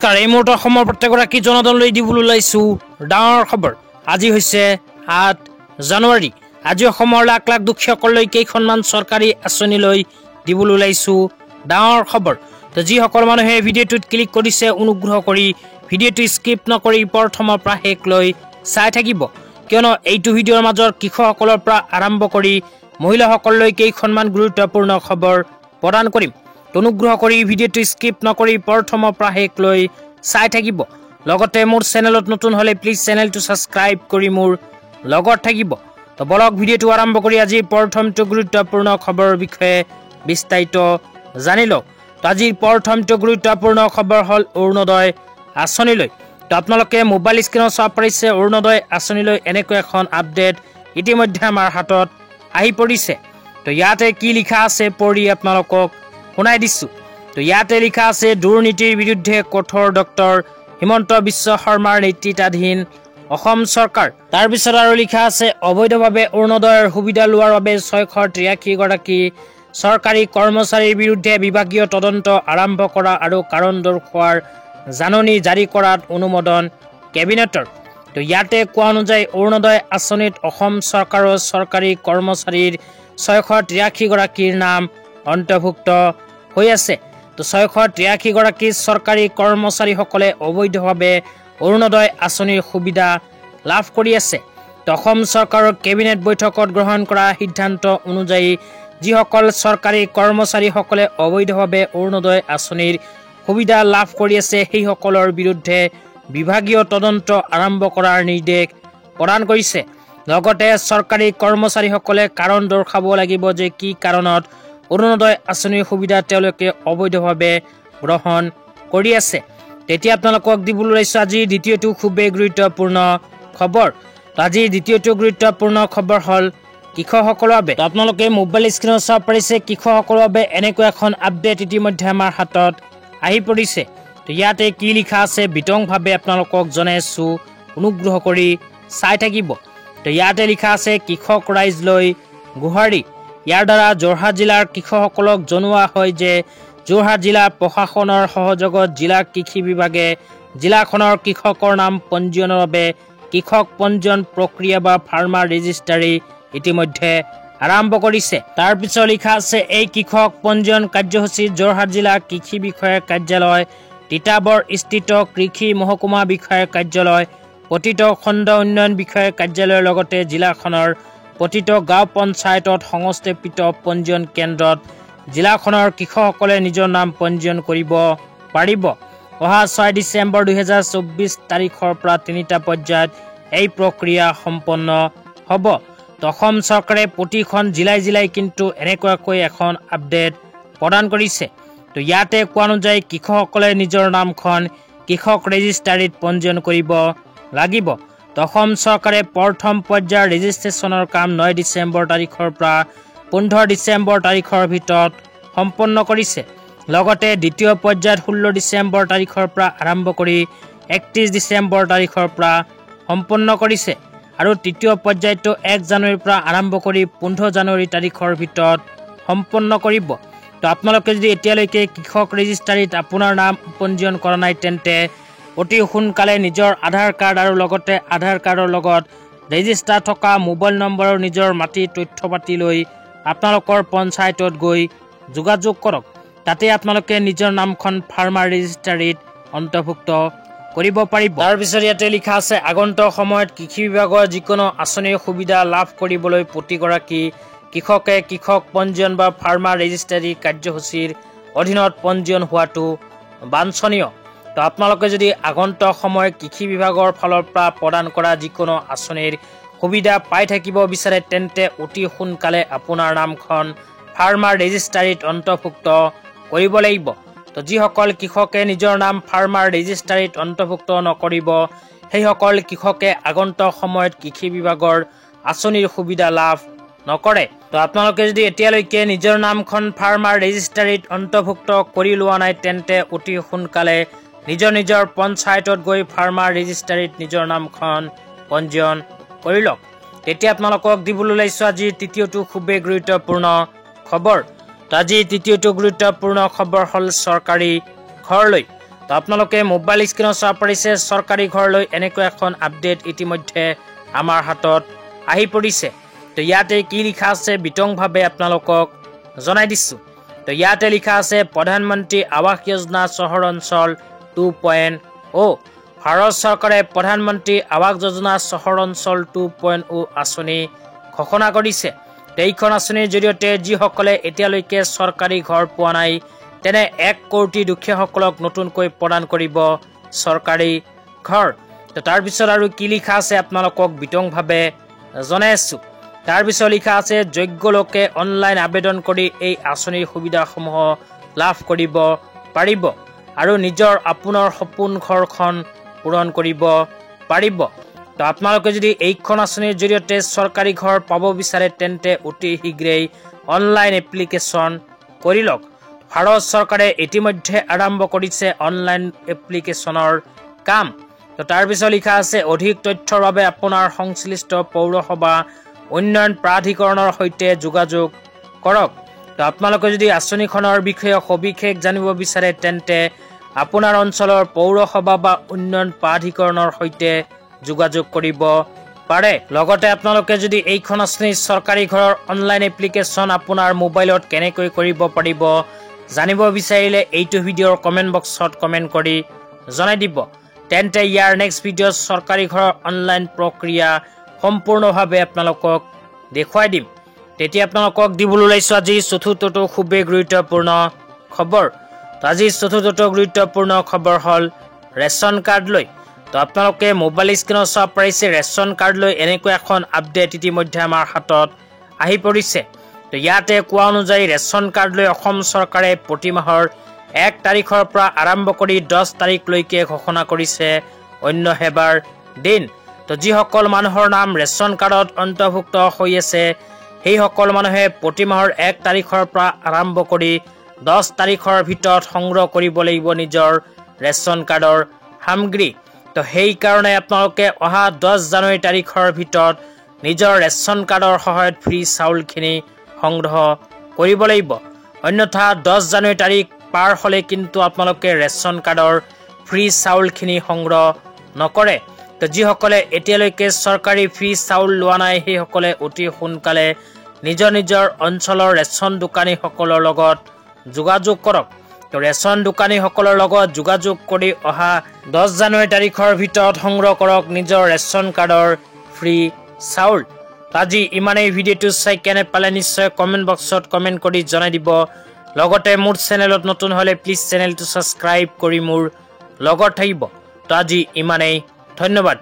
নমস্কাৰ, এই মুহূৰ্তত অসমৰ প্ৰত্যেকগৰাকী জনতালৈ দিবলৈ ওলাইছোঁ ডাঙৰ খবৰ। আজি হৈছে 8 জানুৱাৰী। আজি অসমৰ লাখ লাখ দুখীয়াসকললৈ কেইখনমান চৰকাৰী আঁচনিলৈ দিবলৈ ওলাইছোঁ ডাঙৰ খবৰ। তো যিসকল মানুহে ভিডিঅ'টোত ক্লিক কৰিছে, অনুগ্ৰহ কৰি ভিডিঅ'টো স্কিপ নকৰি প্ৰথমৰ পৰা শেষ লৈ চাই থাকিব, কিয়নো এইটো ভিডিঅ'ৰ মাজত কৃষকসকলৰ পৰা আৰম্ভ কৰি মহিলাসকললৈ কেইখনমান গুৰুত্বপূৰ্ণ খবৰ প্ৰদান কৰিম। অনুগ্ৰহ কৰি ভিডিঅ'টো স্কিপ নকৰি প্ৰথমৰ পৰা শেষ লৈ চাই থাকিব। লগতে মোৰ চেনেলত নতুন হ'লে প্লিজ চেনেলটো ছাবস্ক্ৰাইব কৰি মোৰ লগত থাকিব। তো বলক ভিডিঅ'টো আৰম্ভ কৰি আজি প্ৰথমটো গুৰুত্বপূৰ্ণ খবৰৰ বিষয়ে বিস্তাৰিত জানি লওঁ। তো আজিৰ প্ৰথমটো গুৰুত্বপূৰ্ণ খবৰ হ'ল অৰুণোদয় আঁচনিলৈ। তো আপোনালোকে মোবাইল স্ক্ৰীণত চাব পাৰিছে, অৰুণোদয় আঁচনিলৈ এনেকৈ এখন আপডেট ইতিমধ্যে আমাৰ হাতত আহি পৰিছে। তো ইয়াতে কি লিখা আছে পঢ়ি আপোনালোকক শুনাই দিছোঁ। তো ইয়াতে লিখা আছে, দুৰ্নীতিৰ বিৰুদ্ধে কঠোৰ ডক্টৰ হিমন্ত বিশ্ব শৰ্মাৰ নেতৃত্বাধীন অসম চৰকাৰ। তাৰপিছত আৰু লিখা আছে, অবৈধভাৱে অৰুণোদয়ৰ সুবিধা লোৱাৰ বাবে 683গৰাকী চৰকাৰী কৰ্মচাৰীৰ বিৰুদ্ধে বিভাগীয় তদন্ত আৰম্ভ কৰা আৰু কাৰণ দৰ্শোৱাৰ জাননী জাৰি কৰাত অনুমোদন কেবিনেটৰ। তো ইয়াতে কোৱা অনুযায়ী অৰুণোদয় আঁচনিত অসম চৰকাৰৰ চৰকাৰী কৰ্মচাৰীৰ 683গৰাকীৰ নাম অন্তৰ্ভুক্ত হৈ আছে। তো 683গৰাকী চৰকাৰী কৰ্মচাৰীসকলে অবৈধভাৱে অৰুণোদয় আঁচনিৰ সুবিধা লাভ কৰি আছে। তো অসম চৰকাৰৰ কেবিনেট বৈঠকত গ্ৰহণ কৰা সিদ্ধান্ত অনুযায়ী যিসকল চৰকাৰী কৰ্মচাৰীসকলে অবৈধভাৱে অৰুণোদয় আঁচনিৰ সুবিধা লাভ কৰি আছে, সেইসকলৰ বিৰুদ্ধে বিভাগীয় তদন্ত আৰম্ভ কৰাৰ নিৰ্দেশ প্ৰদান কৰিছে। লগতে চৰকাৰী কৰ্মচাৰীসকলে কাৰণ দৰ্শাব লাগিব যে কি কাৰণত অৰুণোদয় আঁচনিৰ সুবিধা তেওঁলোকে অবৈধভাৱে গ্ৰহণ কৰি আছে। তেতিয়া আপোনালোকক দিবলৈ ওলাইছোঁ আজি দ্বিতীয়টো খুবেই গুৰুত্বপূৰ্ণ খবৰ। আজিৰ দ্বিতীয়টো গুৰুত্বপূৰ্ণ খবৰ হ'ল কৃষকসকলৰ বাবে। আপোনালোকে মোবাইল স্ক্ৰীণত চাব পাৰিছে, কৃষকসকলৰ বাবে এনেকুৱা এখন আপডেট ইতিমধ্যে আমাৰ হাতত আহি পৰিছে। তো ইয়াতে কি লিখা আছে বিতংভাৱে আপোনালোকক জনাইছোঁ, অনুগ্ৰহ কৰি চাই থাকিব। তো ইয়াতে লিখা আছে, কৃষক ৰাইজলৈ গোহাৰি। ইয়াৰ দ্বাৰা যোৰহাট জিলাৰ কৃষকসকলক জনোৱা হয় যে যোৰহাট জিলা প্ৰশাসনৰ সহযোগত জিলা কৃষি বিভাগে জিলাখনৰ কৃষকৰ নাম পঞ্জীয়নৰ বাবে কৃষক পঞ্জীয়ন প্ৰক্ৰিয়া বা ফাৰ্মাৰ ৰেজিষ্ট্ৰাৰী ইতিমধ্যে আৰম্ভ কৰিছে। তাৰপিছত লিখা আছে, এই কৃষক পঞ্জীয়ন কাৰ্যসূচীত যোৰহাট জিলা কৃষি বিষয়াৰ কাৰ্যালয়, তিতাবৰ স্থিত কৃষি মহকুমা বিষয়াৰ কাৰ্যালয়, প্ৰতিটো খণ্ড উন্নয়ন বিষয়াৰ কাৰ্যালয়ৰ লগতে জিলাখনৰ প্ৰতিটো গাঁও পঞ্চায়তত সংস্থাপিত পঞ্জীয়ন কেন্দ্ৰত জিলাখনৰ কৃষকসকলে নিজৰ নাম পঞ্জীয়ন কৰিব পাৰিব। অহা 6 ডিচেম্বৰ 2024 তাৰিখৰ পৰা তিনিটা পৰ্যায়ত এই প্ৰক্ৰিয়া সম্পন্ন হ'ব। অসম চৰকাৰে প্ৰতিখন জিলাই জিলাই কিন্তু এনেকুৱাকৈ এখন আপডেট প্ৰদান কৰিছে। তো ইয়াতে কোৱা অনুযায়ী কৃষকসকলে নিজৰ নামখন কৃষক ৰেজিষ্ট্ৰাৰীত পঞ্জীয়ন কৰিব লাগিব। অসম চৰকাৰে প্ৰথম পৰ্যায়ৰ ৰেজিষ্ট্ৰেশ্যনৰ কাম 9 ডিচেম্বৰ তাৰিখৰ পৰা 15 ডিচেম্বৰ তাৰিখৰ ভিতৰত সম্পন্ন কৰিছে। লগতে দ্বিতীয় পৰ্যায়ত 16 ডিচেম্বৰ তাৰিখৰ পৰা আৰম্ভ কৰি 31 ডিচেম্বৰ তাৰিখৰ পৰা সম্পন্ন কৰিছে আৰু তৃতীয় পৰ্যায়টো 1 জানুৱাৰীৰ পৰা আৰম্ভ কৰি 15 জানুৱাৰী তাৰিখৰ ভিতৰত সম্পন্ন কৰিব। তো আপোনালোকে যদি এতিয়ালৈকে কৃষক ৰেজিষ্ট্ৰাৰীত আপোনাৰ নাম পঞ্জীয়ন কৰা নাই, তেন্তে অতি সোনকালে নিজৰ আধাৰ কাৰ্ড আৰু লগতে আধাৰ কাৰ্ডৰ লগত ৰেজিষ্টাৰ থকা মোবাইল নম্বৰৰ নিজৰ মাটিৰ তথ্য পাতি লৈ আপোনালোকৰ পঞ্চায়তত গৈ যোগাযোগ কৰক। তাতে আপোনালোকে নিজৰ নামখন ফাৰ্মাৰ ৰেজিষ্ট্ৰাৰীত অন্তৰ্ভুক্ত কৰিব পাৰিব। তাৰপিছত ইয়াতে লিখা আছে, আগন্তুক সময়ত কৃষি বিভাগৰ যিকোনো আঁচনিৰ সুবিধা লাভ কৰিবলৈ প্ৰতিগৰাকী কৃষকে কৃষক পঞ্জীয়ন বা ফাৰ্মাৰ ৰেজিষ্ট্ৰাৰী কাৰ্যসূচীৰ অধীনত পঞ্জীয়ন হোৱাটো বাঞ্ছনীয়। তো আপোনালোকে যদি আগন্তুক সময়ত কৃষি বিভাগৰ ফালৰ পৰা প্ৰদান কৰা যিকোনো আঁচনিৰ সুবিধা পাই থাকিব বিচাৰে, তেন্তে অতি সোনকালে আপোনাৰ নামখন ফাৰ্মাৰ ৰেজিষ্ট্ৰাৰীত অন্তৰ্ভুক্ত কৰিব লাগিব। তো যিসকল কৃষকে নিজৰ নাম ফাৰ্মাৰ ৰেজিষ্ট্ৰাৰীত অন্তৰ্ভুক্ত নকৰিব, সেইসকল কৃষকে আগন্তুক সময়ত কৃষি বিভাগৰ আঁচনিৰ সুবিধা লাভ নকৰে। তো আপোনালোকে যদি এতিয়ালৈকে নিজৰ নামখন ফাৰ্মাৰ ৰেজিষ্ট্ৰাৰীত অন্তৰ্ভুক্ত কৰি লোৱা নাই, তেন্তে অতি সোনকালে নিজৰ নিজৰ পঞ্চায়তত গৈ ফাৰ্মাৰ ৰেজিষ্ট্ৰাৰীত নিজৰ নামখন পঞ্জীয়ন কৰি লওক। তেতিয়া আপোনালোকক দিবলৈ ওলাইছোঁ আজি তৃতীয়টো খুবেই গুৰুত্বপূৰ্ণ খবৰ। আজি তৃতীয়টো গুৰুত্বপূৰ্ণ খবৰ হ'ল চৰকাৰী ঘৰলৈ। তো আপোনালোকে মোবাইল স্ক্ৰীণত চাব পাৰিছে চৰকাৰী ঘৰলৈ এনেকুৱা এখন আপডেট ইতিমধ্যে আমাৰ হাতত আহি পৰিছে। তো ইয়াতে কি লিখা আছে বিতংভাৱে আপোনালোকক জনাই দিছোঁ। তো ইয়াতে লিখা আছে প্ৰধানমন্ত্ৰী আৱাস যোজনা চহৰ অঞ্চল 2.0। ভাৰত চৰকাৰে প্ৰধানমন্ত্ৰী আৱাস যোজনা চহৰ অঞ্চল 2.0 আঁচনি ঘোষণা কৰিছে। এইখন আঁচনিৰ জৰিয়তে যিসকলে এতিয়ালৈকে চৰকাৰী ঘৰ পোৱা নাই তেনে 1 কোটি দুখীয়াসকলক নতুনকৈ প্ৰদান কৰিব চৰকাৰী ঘৰ। তো তাৰপিছত আৰু কি লিখা আছে আপোনালোকক বিতংভাৱে জনাই আছোঁ। তাৰপিছত লিখা আছে যোগ্য লোকে অনলাইন আবেদন কৰি এই আঁচনিৰ সুবিধাসমূহ লাভ কৰিব পাৰিব আৰু নিজৰ আপোনাৰ সপোন ঘৰখন পূৰণ কৰিব পাৰিব। তো আপোনালোকে যদি এইখন আঁচনিৰ জৰিয়তে চৰকাৰী ঘৰ পাব বিচাৰে তেন্তে অতি শীঘ্ৰেই অনলাইন এপ্লিকেশ্যন কৰি লওক। ভাৰত চৰকাৰে ইতিমধ্যে আৰম্ভ কৰিছে অনলাইন এপ্লিকেশ্যনৰ কাম। তো তাৰপিছত লিখা আছে অধিক তথ্যৰ বাবে আপোনাৰ সংশ্লিষ্ট পৌৰসভা উন্নয়ন প্ৰাধিকৰণৰ সৈতে যোগাযোগ কৰক। তো আপোনালোকে যদি আঁচনিখনৰ বিষয়ে সবিশেষ জানিব বিচাৰে তেন্তে আপোনাৰ অঞ্চলৰ পৌৰসভা বা উন্নয়ন প্ৰাধিকৰণৰ সৈতে যোগাযোগ কৰিব পাৰে। লগতে আপোনালোকে যদি এইখন আঁচনিৰ চৰকাৰী ঘৰৰ অনলাইন এপ্লিকেশ্যন আপোনাৰ মোবাইলত কেনেকৈ কৰিব পাৰিব জানিব বিচাৰিলে এইটো ভিডিঅ'ৰ কমেণ্ট বক্সত কমেণ্ট কৰি জনাই দিব। তেন্তে ইয়াৰ নেক্সট ভিডিঅ'ত চৰকাৰী ঘৰৰ অনলাইন প্ৰক্ৰিয়া সম্পূৰ্ণভাৱে আপোনালোকক দেখুৱাই দিম। তেতিয়া আপোনালোকক দিবলৈ ওলাইছোঁ আজি চতুৰ্থটো খুবেই গুৰুত্বপূৰ্ণ খবৰ। তো আজি চতুৰ্থটো গুৰুত্বপূৰ্ণ খবৰ হ'ল ৰেচন কাৰ্ড লৈ। তো আপোনালোকে মোবাইল স্ক্ৰীণত চাব পাৰিছে ৰেচন কাৰ্ড লৈ এনেকুৱা এখন আপডেট ইতিমধ্যে আমাৰ হাতত আহি পৰিছে। তো ইয়াতে কোৱা অনুযায়ী ৰেচন কাৰ্ড লৈ অসম চৰকাৰে প্ৰতিমাহৰ 1 তাৰিখৰ পৰা আৰম্ভ কৰি 10 তাৰিখলৈকে ঘোষণা কৰিছে অন্য সেৱাৰ দিন। তো যিসকল মানুহৰ নাম ৰেচন কাৰ্ডত অন্তৰ্ভুক্ত হৈ আছে সেইসকল মানুহে প্ৰতিমাহৰ 1 তাৰিখৰ পৰা আৰম্ভ কৰি 10 তাৰিখৰ ভিতৰত সংগ্ৰহ কৰিব লাগিব নিজৰ ৰেচন কাৰ্ডৰ সামগ্ৰী। তো সেইকাৰণে আপোনালোকে অহা 10 জানুৱাৰী তাৰিখৰ ভিতৰত নিজৰ ৰেচন কাৰ্ডৰ সহায়ত ফ্ৰী চাউলখিনি সংগ্ৰহ কৰিব লাগিব। অন্যথা 10 জানুৱাৰী তাৰিখ পাৰ হ'লে কিন্তু আপোনালোকে ৰেচন কাৰ্ডৰ ফ্ৰী চাউলখিনি সংগ্ৰহ নকৰে। তো যিসকলে এতিয়ালৈকে চৰকাৰী ফ্ৰী চাউল লোৱা নাই সেইসকলে অতি সোনকালে নিজৰ নিজৰ অঞ্চলৰ ৰেচন দোকানীসকলৰ লগত যোগাযোগ কৰক। তো ৰেচন দোকানীসকলৰ লগত যোগাযোগ কৰি অহা 10 জানুৱাৰী তাৰিখৰ ভিতৰত সংগ্ৰহ কৰক নিজৰ ৰেচন কাৰ্ডৰ ফ্ৰী চাউল। আজি ইমানেই। ভিডিঅ'টো চাই কেনে পালে নিশ্চয় কমেণ্ট বক্সত কমেণ্ট কৰি জনাই দিব। লগতে মোৰ চেনেলত নতুন হ'লে প্লিজ চেনেলটো ছাবস্ক্ৰাইব কৰি মোৰ লগত থাকিব। তো আজি ইমানেই, ধন্যবাদ।